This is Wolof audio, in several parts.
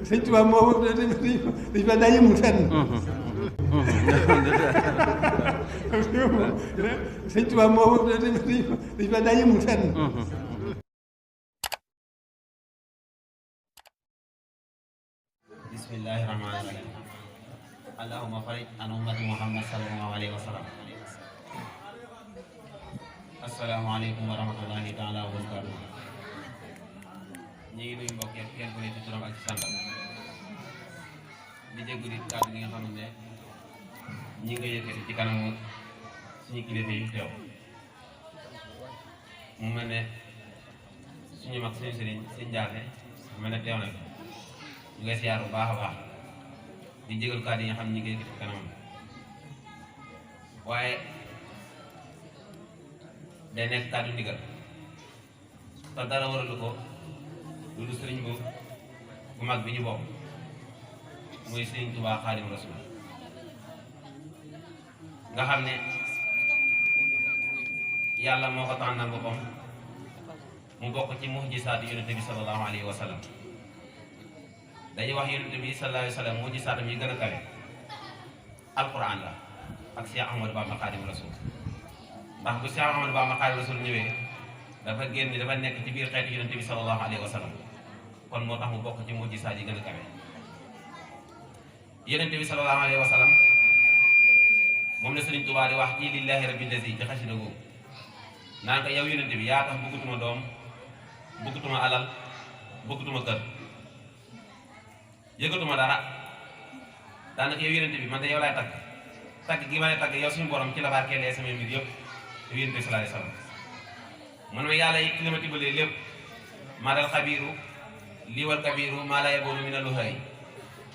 sëñ Tuubaa moom dañ fa daa yëmul fenn. sëñ Tuubaa moom dañ fa daa yëmul fenn. bismillahi rahmaani rahim. allahumma farij an ummati muhammad sallallahu alayhi wa sallam. asalaamaaleykum wa rahmatullahi taala wa barakaatu. ñu ngi nuyu mbokk yëpp kenn ku ne ci turam ak ci santam. di jégalu kàddu gi nga xam ne ñi nga yëkkati ci kanamu suñu kilifa yi teew. mu mel ne suñu mag suñu sëriñ suñu njaate mu mel ne teew na ñu ngi siyaar bu baax a baax di jégalu kàddu yi nga xam ne ñi nga yëkkati ci kanamam waaye day nekk kàddu ndigal te dara waralu ko lu dul sëriñ bu mag bi ñu bokk muy sëriñ Tuubaa Xaadimu Rasuul nga xam ne yàlla moo ko tànnal boppam mu bokk ci mu'jisaatu yonente bi sallallahu alayhi wa sallam. dañuy wax yonente bi sallallahu alayhi wa sallam mu'jisaatam yi gën a kawe alquran la ak Cheikh Ahmadou Bamba Xaadimu Rasuul ndax bu Cheikh Ahmadou Bamba Xaadimu Rasuul ñëwee dafa génn dafa nekk ci biir xeetu yonente bi sallallahu alayhi wa sallam kon moo tax mu bokk ci mu'jisaat yi gën a kawe. yonente bi sallallahu alayhi wa sallam moom la Sëriñ Tuubaa di wax ci lillahi rabbil lazi ci xasida googu naan ko yow yonente bi yaa tax bëggatuma doom bëggatuma alal bëggatuma kër yëgatuma dara daanaka yow yonente bi man de yow laay tagg gi ma lay tagg yow suñu borom ci la barkeelee sama mbir yëpp yow yonente bi sallallahu alayhi wa sallam man ma yàlla yi li ma tibbalee lépp madal xabiiru lii wal kabiiru maa la yaboonu min aluhay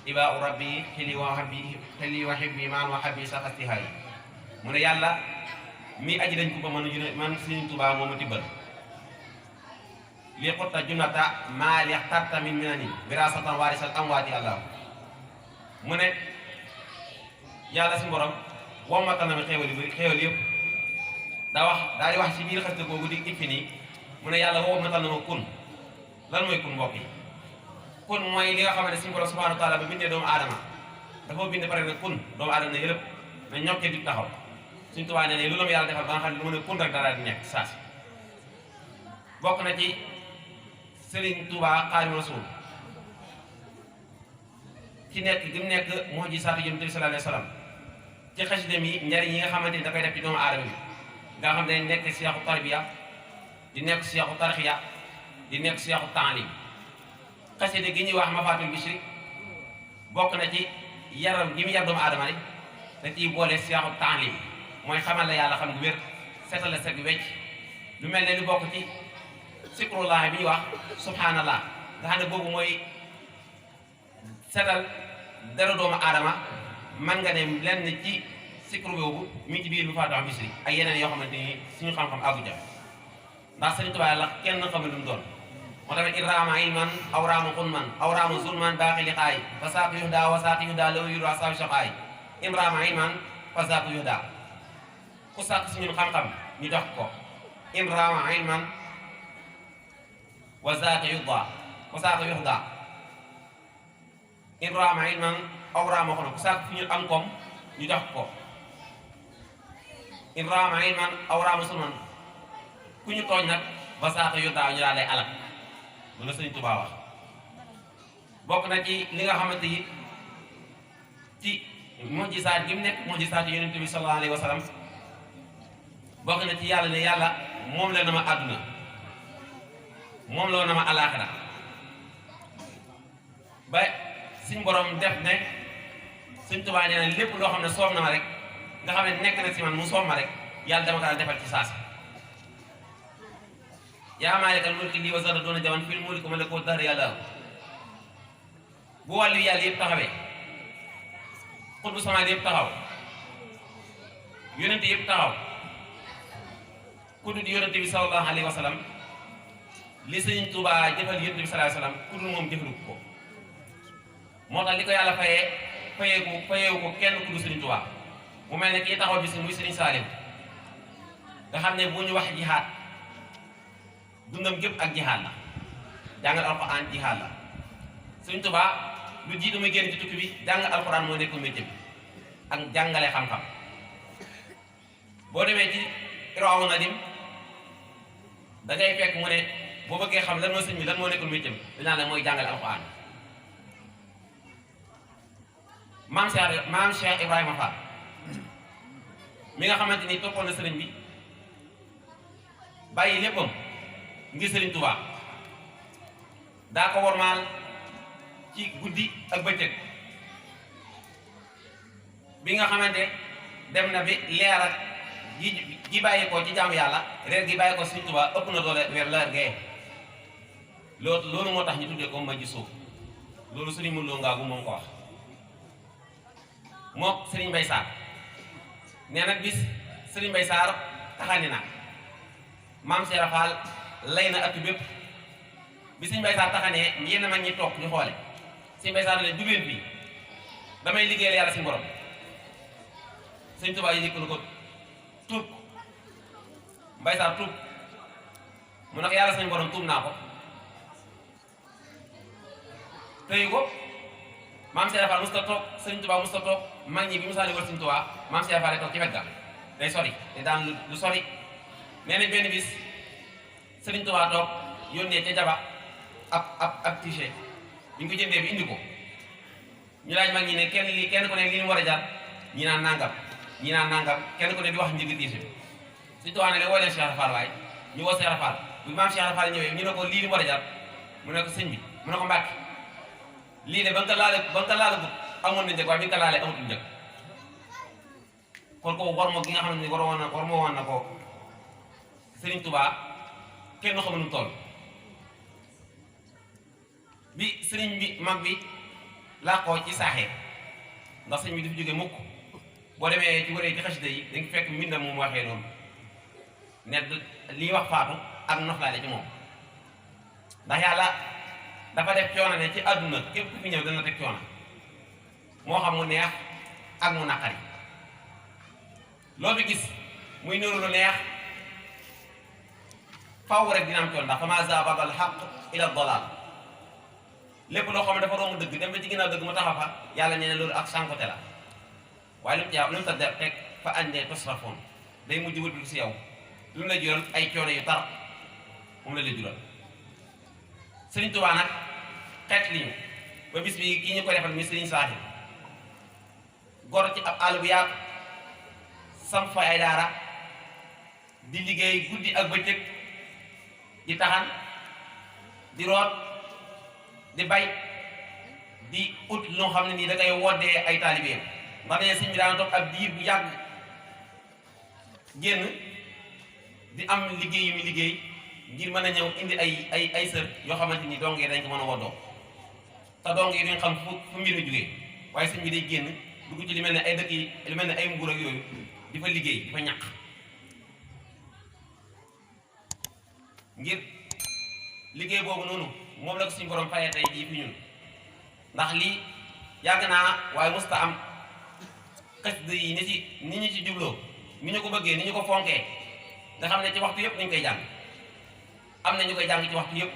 ibaa u rabbi xili wa xibbi maan wa xabbi sa xastihaay mu ne yàlla mi aji dañ ko ba man Sëriñ Tuubaa moo ma tibbal lii xutta junata maa leex tarta min minani birasatan waarisal amwaati allah mu ne yàlla si borom wommatal na mi xéewal yëpp daa di wax ci biir xasida googu di ippi nii mu ne yàlla wommatal na ma kun lan mooy kun mbokk yi kun mooy li nga xam ne suñu borom subhanahu wa taala ba bindee doomu aadama dafa bind pare ne kun doomu aadama ne yëlëpp na ñokkee di taxaw Sëriñ Tuubaa nee ne lu la ma yàlla defal ba nga xam ne lu mën a kun rek dara di nekk saa si bokk na ci Sëriñ Tuubaa Xaadimu Rasuul ci nekk gi mu nekk mu'jisaatu Yonent bi sallallahu alayhi wa sallam ci xasidam yi njariñ yi nga xamante ni da koy def ci doomu aadama bi nga xam ne nekk seexu tarbiya di nekk seexu tarxiya di nekk seexu taalim xasida gi ñuy wax Mafaatul Bichri bokk na ci yaram gi mu yar doomu aadama rek da ciy boole seexu taalim mooy xamal la yàlla xam gu wér seetal la set wecc lu mel ne lu bokk ci sikrullah bi ñuy wax subhanallah nga xam ne boobu mooy seetal dara doomu aadama man nga ne lenn ci sikru boobu mi ci biir Mafaatul Bichri ak yeneen yoo xamante ni suñu xam-xam àggu ja ndax Sëriñ Tuubaa la kenn xamul lu mu doon moo tamit irraama ilman awraama xunman awraama zulman baaxi liqaay fa saaqu yuhda wa saaqu yuhda law yuru asaabi shaqaay irraama ilman fa saaqu yuhda ku sàkk si ñun xam-xam ñu jox ko irraama ilman wa saaqu yuhda irraama ilman awraama xunman ku sàkk si ñun am koom ñu jox ko irraama ilman awraama zulman ku ñu tooñ nag ba saaqu yuhda ñu daal lay alal loolu la Sëriñ Tuubaa wax bokk na ci li nga xamante yi ci mu'jisaat gi mu nekk mu'jisaat Yonent bi sallallahu alayhi wa sallam bokk na ci yàlla ne yàlla moom la na ma àdduna moom la na ma alaaxira ba suñ borom def ne Sëriñ Tuubaa nee na lépp loo xam ne soob na ma rek nga xam ne nekk na si man mu soob ma rek yàlla dama ko defal ci saasi yaa maalikal mulki lii wa zada doona jaman fil mulki ma la ko dara yàlla bu wàllu yàlla yëpp taxawee xutbu samaat yëpp taxaw yonente yëpp taxaw ku dul yonente bi sallallahu alayhi wa sallam li Sëriñ Tuubaa jëfal yonente bi sallallahu alayhi wa sallam ku dul moom jëfalu ko moo tax li ko yàlla fayeeku ko kenn ku dul Sëriñ Tuubaa mu mel ne kii taxaw bi si muy Sëriñ Saaliw nga xam ne bu ñu wax jihaad dundam gépp ak jihaad la jàngal alxuraan jihaad la Sëriñ Tuubaa lu jiitu muy génn ci tukki bi jàngal alxuraan moo nekk métier bi ak jàngale xam-xam boo demee ci Irwaa Nadim da ngay fekk mu ne boo bëggee xam lan moo sëñ bi lan moo nekkul métier bi dinaa ne mooy jàngale alxuraan maam Cheikh Ibrahima Fall mi nga xamante ni toppoon na sëriñ bi bàyyi léppam ngir Sëriñ Tuubaa daa ko wormaal ci guddi ak bëccëg bi nga xamante dem na bi leer ak ji bàyyi ko ci jaamu yàlla reer gi bàyyi ko Sëriñ Tuubaa ëpp na doole weer leer gee loolu moo tax ñu tuddee ko ma ji suuf loolu sëriñ Modou Lo Ngaabu moom ko wax mook sëriñ Mbay Saar nee nag bis sëriñ Mbay Saar taxani na maam Seera Fall lay na atu bépp bi sëriñ Mbay Saar taxanee yenn mag ñi toog ñu xoole sëriñ Mbay Saar ne jugéen bi damay liggéeyal yàlla si borom Sëriñ Tuubaa yi yëkkalu ko tuub Mbay Saar tuub mu ne ko yàlla suñu borom tuub naa ko tëyu ko maam Seera Fall musta toog Sëriñ Tuubaa musta toog mag ñi bi musaa di war Sëriñ Tuubaa maam Seera Fall toog ci wet ga day sori day daan lu sori nee nañ benn bis Sëriñ Tuubaa toog yónnee ca jaba ab t-shirt bi ñu ko jëndee bi indi ko ñu laaj mag ñi ne kenn ku ne li mu war a jar ñi naan nangam kenn ku ne di wax njëg t-shirt Sëriñ Tuubaa ne leen woo leen Cheikh Fall waaye ñu woo Cheikh Fall bu maam Cheikh Fall ñëwee ñu ne ko lii li mu war a jar mu ne ko sëñ bi mu ne ko Mbàkke lii de ba nga ko laale gut amoon na njëg waaye bi nga ko laalee amatul njëg kon ko war moo gi nga xam ne war moo woon na ko Sëriñ Tuubaa kenn xamul nu mu toll bi sëriñ bi mag bi làqoo ci saaxee ndax sëriñ bi dafa jóge mukk boo demee ci wëree ci xasida yi dañ fekk mbindam moom waxee noonu ne li wax faatu ak noflaale ci moom ndax yàlla dafa def coono ne ci àdduna képp ku fi ñëw dana teg coono moo xam mu neex ak mu naqari loo fi gis muy niru lu neex faw rek dina am coono ndax fa ma zababal xaq ila dalal lépp loo xam ne dafa romb dëgg dem ba ci ginnaaw dëgg mu taxaw fa yàlla nee na loolu ak sànkote la waaye lu mu ta def teg fa àndee tosrafoon day mujj wëlbatu si yow lu mu la jural ay coono yu tar moom la lay jural Sëriñ Tuubaa nag xeet li ñu ba bis bi kii ñu ko defal mi Sëriñ Saaxi gor ci ab àll bu yaatu sam fa ay daara di liggéey guddi ak bëccëg di taxan di root di bay di ut loo xam ne nii da ngay woddee ay taalibeem ndax ne sëñ bi daana toog ab diir bu yàgg génn di am liggéey yu muy liggéey ngir mën a ñëw indi ay sër yoo xamante ni dong yi dañ ko mën a woddoo te dong yi duñ xam fu mbir mi jógee waaye sëñ bi day génn dugg ci li mel ne ay dëkk yi lu mel ne ay mbuur ak yooyu di fa liggéey di fa ñàq ngir liggéey boobu noonu moom la ko suñu borom fayee tey jii fi ñun ndax lii yàgg naa waaye musta am xasida yi ni ñu ci jubloo ni ñu ko bëggee ni ñu ko fonkee nga xam ne ci waxtu yëpp dañ koy jàng am na ñu koy jàng ci waxtu yëpp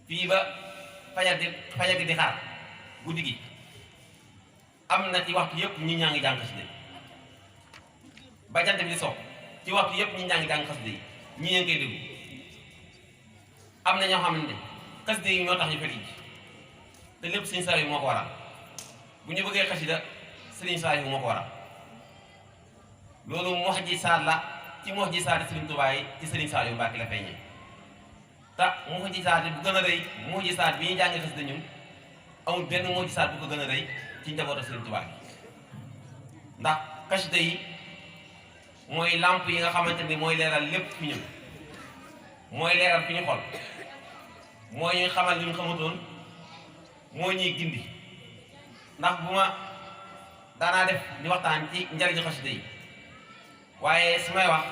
fii ba fajar gi di xaar guddi gi am na ci waxtu yëpp ñi ñaa ngi jàng xasida yi ba jant bi di so ci waxtu yëpp ñi ñaa ngi jàng xasida yi ñi ngeen koy déglu am na ñoo xam ne xasida yi ñoo tax ñu fekk te lépp Sëriñ Saaliw moo ko waral bu ñu bëggee xasida Sëriñ Saaliw moo ko waral loolu mox ji saat la ci mox ji saati Sëriñ Tuubaa yi ci Sëriñ Saaliw Mbàkke la feeñee te mox ji saati bu gën a rëy mox ji saat bi ñuy jàngee xasida ñun amul benn mox ji saat bu ko gën a rëy ci njabootu Sëriñ Tuubaa yi ndax xasida yi mooy làmp yi nga xamante ni mooy leeral lépp fi ñun mooy leeral fi ñu xol mooy ñuy xamal li ñu xamatoon moo ñuy gindi ndax bu ma daanaa def di waxtaan ci njariñu xasida yi waaye su may wax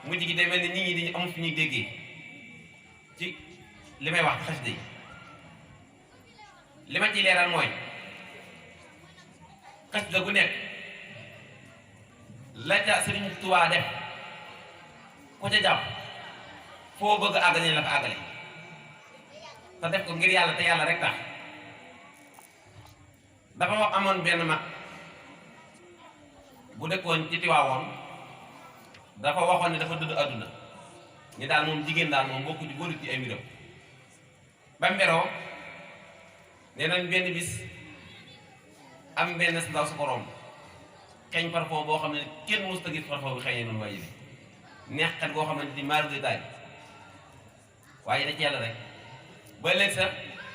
mujj gi day mel ni nit ñi dañu amul fi ñuy déggee ci li may wax ci xasida yi li ma ciy leeral mooy xasida gu nekk la ca Sëriñ Tuubaa def ku ca jàpp foo bëgg àggale la fa àggale te def ko ngir yàlla te yàlla rek tax dafa wax amoon benn mag bu dëkkoon ci Tiwaawoon dafa waxoon ne dafa dëdd àdduna ñi daal moom jigéen daal moom bokku ci góorut ci ay mbiram ba mberoo nee nañ benn bis am benn ndaw su ko romb xeeñ parfum boo xam ne kenn mosut a gis parfum bi xeeñee noonu waaye neex xet goo xam ne di maar de daal waaye da ci yàlla rek ba léegi sax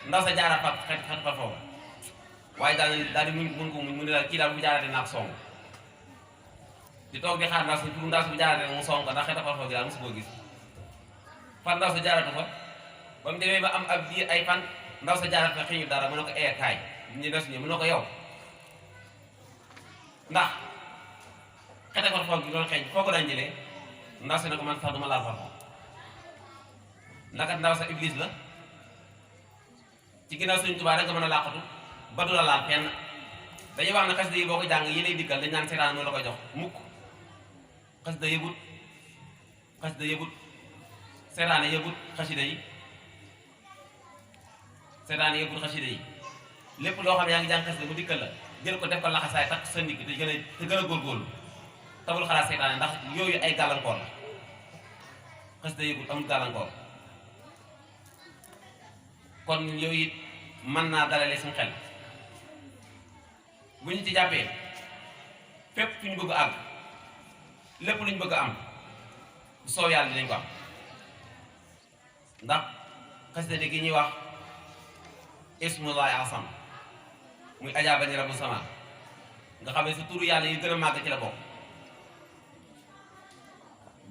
ndaw sa jaaraat fa xet parfum waaye daal di mun ko muñ mu ne daal kii daal bu jaaraatee naa ko song di toog di xaar ndaw si pour ndaw si bu jaaraatee mu song ko ndax xet parfum bi daal mosu koo gis fan ndaw sa jaaratu fa ba mu demee ba am ab diir ay fan ndaw sa jaaraat fa xëñu dara mu ne ko kaay ñu des ñu mu ne ko yow ndax xete parfum bi doon xeeñ foo ko daan jëlee ndaw si ne ko man sax duma laal parfum ndax ndaw sa iblis la ci ginnaaw Sëriñ Tuubaa rek nga mën a làqatu ba du la laal fenn dañuy wax ne xasida yi boo ko jàng yi lay dikkal dañ naan seetaan moo la ko jox mukk xasida yëgut seetaane yëgut xasida yi seetaane yëgut xasida yi lépp loo xam ne yaa ngi jàng xasida mu dikkal la jël ko def ko laxasaay takk sa ndigg te gën a góorgóorlu tabul xalaat seetaane ndax yooyu ay gàllankoor la xasida yëgut amul gàllankoor kon yooyu it mën naa dalale suñu xel bu ñu ci jàppee fépp fu ñu bëgg a àgg lépp lu ñu bëgg a am bu soow yàlla dinañ ko am ndax xasida gi ñuy wax ismullahi asam muy ajaabani rabbu sama nga xam ne sa turu yàlla yi gën a màgg ci la bokk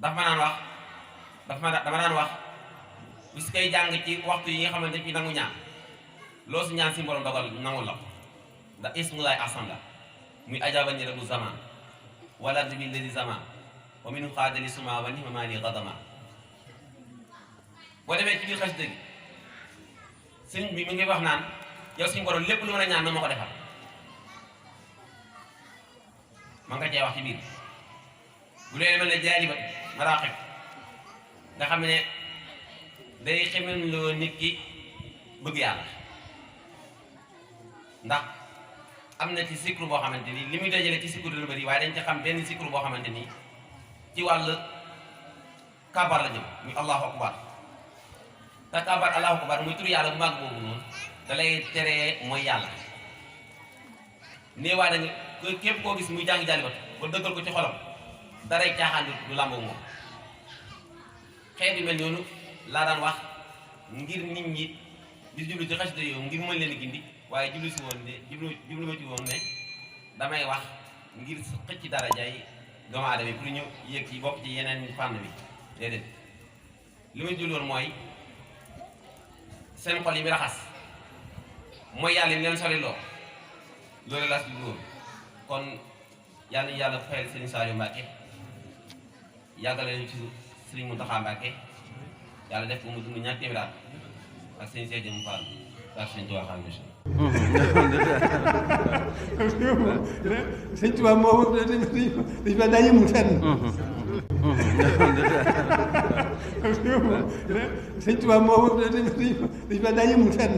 dama daan wax bis koy jàng ci waxtu yi nga xamante fi nangu ñaan loo si ñaan si borom dogal nangul la ko ndax ismullahi asam la muy ajaabani rabbu zaman wala bi ladi zaman wa minhu xaadali suma wa nihma mali gadama boo demee ci biir xasida gi sëñ bi mi ngi wax naan yow suñu borom lépp lu mën a ñaan na ma ko defal man nga cee wax ci biir bu leen mel ne jaalibat maraqib nga xam ne day xemen loo nit ki bëgg yàlla ndax am na ci sikru boo xamante ni li muy dajale ci sikru dana bëri waaye dañ ci xam benn sikru boo xamante ni ci wàll kabar la jëm muy allahu akbar te kabar allahu akbar muy tur yàlla bu màgg boobu noonu da lay teree mooy yàlla néewaa da nga képp koo gis muy jàng jaalibat ba dëggal ko ci xolam daray caaxaan du làmboo moom xeet yu mel noonu laa daan wax ngir nit ñi di jublu ci xasida yow ngir mën leen gindi waaye jublu si woon ne jublu ma ci woon ne damay wax ngir xëcc darajaay doomu aadama pour ñu yëg ci bokk ci yeneen fànn bi déedéet li ma jublu woon mooy seen xol yi mi raxas mooy yàlla yi leen sori loo loolu laa si jublu woon kon yàlla ñu yàlla fayal Sëriñ Saliou Mbacke yàggale ñu ci Sëriñ Mountakha Mbacke yàlla def ko mu dund ñaar téeméer ak sëñ Seydou Moussa ak sëñ Tuubaa xam sëñ Tuubaa moo dañ fa daa yëmul fenn sëñ Tuubaa moo dañ fa daa yëmul fenn